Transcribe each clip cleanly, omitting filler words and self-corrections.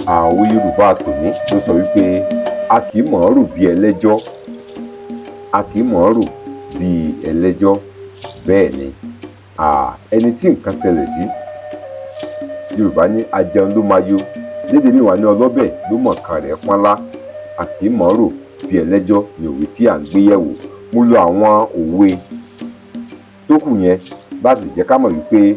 Àwọn Yorùbá tòní ló sọ wípé a kì í mọ̀ ọ́n rò bí ẹlẹ́jọ́, a kì í mọ̀ ọ́n rò bí ẹlẹ́jọ́. Bẹ́ẹ̀ ni, ẹni tí nǹkan ṣẹlẹ̀ sí, Yorùbá ní ajẹun ló máa yó, lédè míì wá ní ọlọ́bẹ̀ ló mọ̀ kan rẹ̀ pọ́nlá. A kì í mọ̀ ọ́n rò bí ẹlẹ́jọ́ ni òwe tí à ń gbé yẹ̀wò. Mo lo àwọn òwe tó kù yẹn láti jẹ́ ká mọ̀ wípé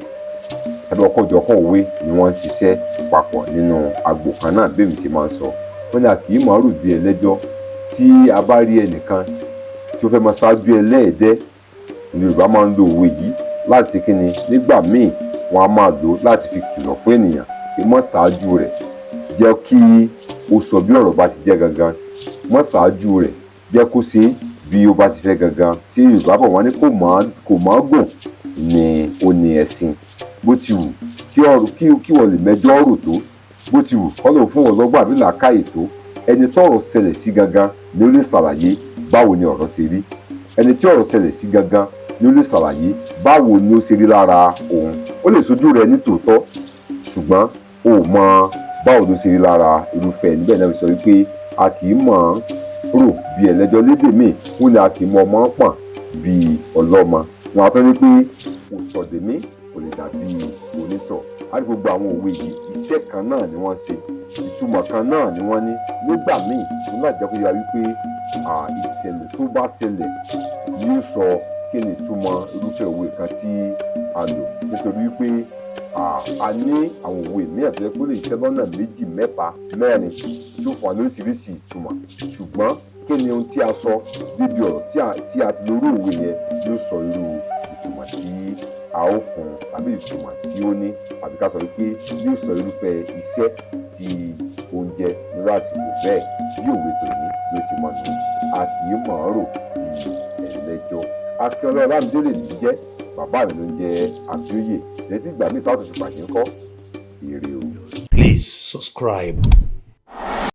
tàbí ọ̀kanòjọ̀kan òwe ni wọ́n ń ṣiṣẹ́ papọ̀ nínú agbo kan náà. Bí èmi ṣe máa ń sọ, wọ́n ní a kì í mọ̀ ọ́n rò bí ẹlẹ́jọ́. Tí a bá rí ẹnìkan tí ó fẹ́ máa ṣáájú ẹlẹ́ẹ̀dẹ́, Yorùbá máa ń lo òwe yìí láti ṣe kíni. Nígbà míì, wọ́n á máa lò ó láti fi kìlọ̀ fún ènìyàn pé má ṣáájú rẹ̀, jẹ́ kí ó sọ bí ọ̀rọ̀ bá ti jẹ́ gangan, má ṣáájú rẹ̀, jẹ́ kó ṣe bí ó bá ti fẹ́ gangan. Tí Yorùbá bọ̀, wọ́n ní kò mọ̀ gùn ni ó ní ẹṣin. Bó ti wù kí ọ̀rọ̀ kí wọ́n lè mẹjọ́ rò tó, bó ti wù kọ́ lóun fún wọn lọ́gbọ́n àbí làákàyè tó, ẹni tọ́rọ̀ ṣẹlẹ̀ sí gangan ni ó lè ṣàlàyé báwo ni ọ̀rọ̀ ti rí. Ẹni tí ọ̀rọ̀ ṣẹlẹ̀ sí gangan ni ó lè ṣàlàyé báwo ni ó ṣe rí lára òun. Ó lè sojú rẹ ní tòótọ́, ṣùgbọ́n o ò mọ báwo ló ṣe rí lára irúfẹ́ ẹni bẹ́ẹ̀. Náà fi sọ wípé a kì í mọ̀ ọ́n rò bí ẹlẹ́jọ́. Lédè míì, wọ́n ní a kì í mọ ọmọ pọ̀n bí ọlọ́mọ. Wọn á tọ́ ní pé kò sọ̀dẹ̀mí kò lè dàbí onísọ̀. Á rí gbogbo àwọn òwe yìí, iṣẹ́ kan náà ni wọ́n ṣe, ìtumọ̀ kan náà ni wọ́n ní. Nígbà míì, wọ́n láti jẹ́ kó yé wa wípé ìṣẹ̀lẹ̀ tó bá ṣẹlẹ̀ ni ó sọ kí ni ìtumọ̀ irúfẹ́ òwe kan tí a lò, nítorí wípé a ní àwọn òwe mìíràn tó jẹ́ pé ó lè ṣiṣẹ́ lọ́nà méjì, mẹ́ta, mẹ́rin, tí ó fún wa ní oríṣiríṣi ìtumọ̀. Ṣùgbọ́n kí ni ohun tí a sọ níbi ọ̀rọ̀ tí a ti lo irú òwe yẹn yóò sọ irú ìtumọ̀ tí a ó fún un, tàbí ìtumọ̀ tí ó ní, tàbí ká sọ wípé yóò sọ irúfẹ́ iṣẹ́ tí ó ń jẹ́ nírú àsìkò bẹ́ẹ̀. Bí òwe tòní bí ó ti mọ̀ nù, a kì í mọ̀ ọ́n rò bí ẹlẹ́jọ́. Akínọlá Ọlámídé lèmi jẹ́, bàbá mi ló ń jẹ́ Abíóyè. Lẹ́tí ìgbà míì táwọn tó ti pàdé ńkọ́, ire o. Please subscribe.